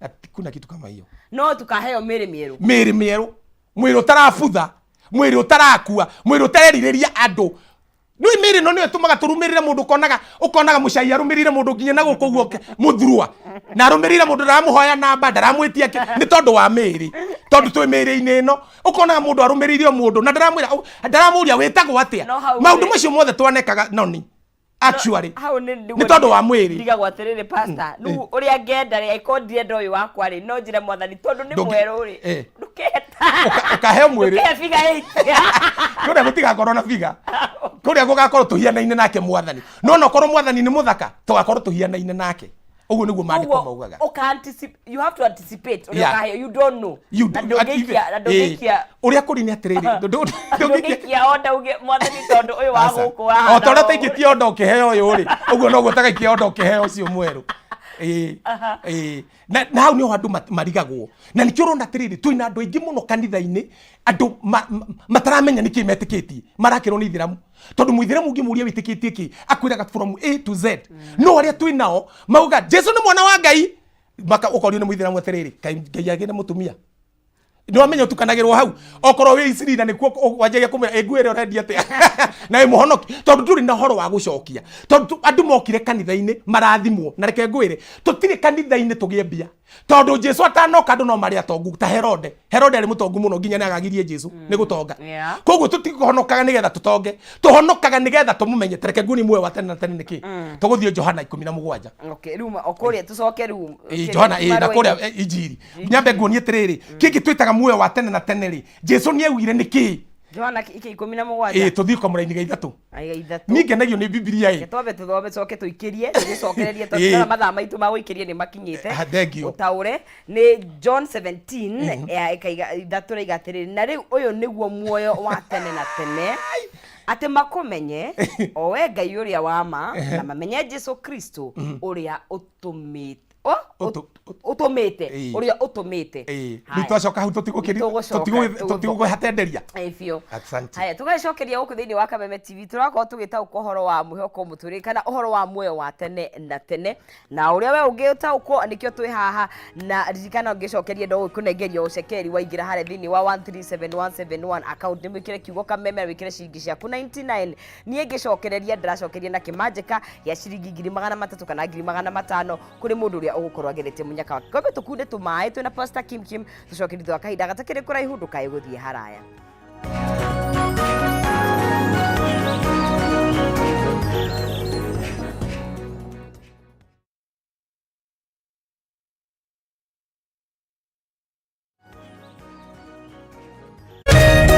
Hakuna kitu kama hiyo. No tukaheo mĩĩrĩ mĩerũ. Mĩĩrĩ mĩerũ, mwĩrĩ ũtarabutha, mwĩrĩ ũtarakua, mwĩrĩ ũtarerirĩria andũ. Nĩ mĩĩrĩ ĩno nĩyo ĩtũmaga tũrũmĩrĩre mũndũ, ũkonaga mũcai arũmĩrĩire mũndũ nginya na gũkũ ũguo mũthurwa, na arũmĩrĩire mũndũ, ndaramũhoya namba, ndaramwĩtia kĩ, nĩ tondũ wa mĩĩrĩ, tondũ twĩ mĩĩrĩ-inĩ ĩno. Ũkonaga mũndũ arũmĩrĩire mũndũ na ndaramwĩra, ndaramũria wĩtagwo atĩa. No hau Maũndũ rĩ- macio mothe twanekaga noni actually Hau nĩ nĩ tondũ wa mwĩrĩ. Ndigagwo atĩrĩrĩ, pastor, rĩu ũrĩa ngenda rĩ, angĩkorwo ndirenda ũyũ wakwa rĩ, no njĩre Mwathani tondũ nĩ mwerũ rĩ, ndũkeheta. Ũkaheo mwĩrĩ. Ndũkehe figure eight. Kũrĩa gũtigakorwo na figa, kũrĩa gũgakorwo tũhianaine nake Mwathani. No onokorwo Mwathani nĩ mũthaka, tũgakorwo tũhianaine nake. Ũguo nĩguo maandĩko Koguo, maugaga. ũka you have to anticipate ũrĩa ũkaheo, you don't know. You Na ndũngĩikia na ndũngĩikia Ũrĩa kũrĩ nĩ atĩrĩrĩ, ndũngĩikia onda uge, "Mwathani, tondũ ũyũ wa Aca. gũkũ wahana O ta ũrĩa ũũ." ũtaikĩtie onda ũkĩheo ũyũ rĩ, ũguo noguo ũtagaikia onda ũkĩheo ũcio mwerũ. Ĩĩ, ĩĩ. Na hau nĩho andũ marigagwo, na nĩkĩo ũrona atĩrĩrĩ, twĩna andũ aingĩ mũno kanitha-inĩ, andũ mataramenya nĩkĩ metĩkĩtie, marakĩrwo nĩ ithĩramu, tondũ mũithĩramu ũngĩmũria wĩtĩkĩtie kĩ, akwĩraga from A to Z. No arĩa twĩ nao mauga Jesu nĩ mwana wa Ngai, maka ũkorio nĩ mũithĩramu atĩrĩrĩ, Ngai Ngai agĩre mũtumia? Nĩ wamenya ũtukanagĩrwo hau, okorwo wĩ isirina nĩkuo wanjagia kũmwĩra ĩ nguo ĩrĩa ũrendia atĩa na ĩ mũhonoki, tondũ ndũrĩ na ũhoro wa gũcokia, tondũ andũ mokire kanitha-inĩ marathimwo. Na reke ngwĩre, tũtirĩ kanitha-inĩ tũgĩe mbia, tondũ Jesu atanoka andũ no marĩ atongu ta Herode. Herode arĩ mũtongu mũno nginya nĩ agagirie Jesu nĩ gũtonga. Koguo tũtihonokaga nĩgetha tũtonge, tũhonokaga nĩgetha tũmũmenye. Tareke nguonie muoyo wa tene na tene nĩkĩ. Tũgũthiĩ Johana 17. Okay, rĩu o kũrĩa tũcoke rĩu. Ĩ, Johana, ĩ, na kũrĩa injiri nyambe nguonie atĩrĩrĩ, kĩngĩ twĩtaga muoyo wa tene na tene rĩ, Jesu nĩ augire nĩ kĩĩ? Johana 17. Ĩ, tũthiĩ kamũraini ga ithatũ. Aiga ithatũ. Niĩ ngenagio nĩ Bibilia ĩ. Reke twambe tũthome, coke tũikĩrie, tũgĩcokererie, tondũ ndĩrona mathaa maitũ ma gũikĩria nĩ makinyĩte. Ah, thank you. Ũtaũre nĩ John 17 ya ĩkaiga ithatũ raiga atĩrĩrĩ, "Na rĩu ũyũ nĩguo muoyo wa tene na tene, atĩ makũmenye o we Ngai ũrĩa wa ma, na mamenye Jesu Kristo ũrĩa ũtũmĩte." Oh, ũtũmĩte. Ũrĩa ũtũmĩte. Rĩu twacoka hau Tũgũcoka, tũtigũkĩhatenderia. Ĩĩ biũ. Asante. Haya, tũgagĩcokeria gũkũ thĩinĩ wa Kameme TV, tũrakorwo tũgĩtaũkwo ũhoro wa mwĩhoko mũtũrĩre kana ũhoro wa muoyo wa tene na tene, na ũrĩa we ũngĩtaũkwo, nĩkĩo twĩ haha. Na ririkana, ũngĩcokeria no ũkũnengerio ũcekeri waingĩra harĩa thĩinĩ wa 137171 account, nĩ wĩkĩre kiugo Kameme na wĩkĩre ciringi ciaku 99. Niĩ ngĩcokereria ndĩracokeria na kĩmanjĩka gĩa ciringi 300,000 kana 500,000 kũrĩ mũndũ ũrĩa ũgũkorwo ageretie mũnyaka wake. Kwambe tũkunde tũmaĩ twĩna Pastor Kim Kim, tũcokerie thutha wa kahinda gatakĩrĩ kũraihu. Ndũkae gũthiĩ haraya.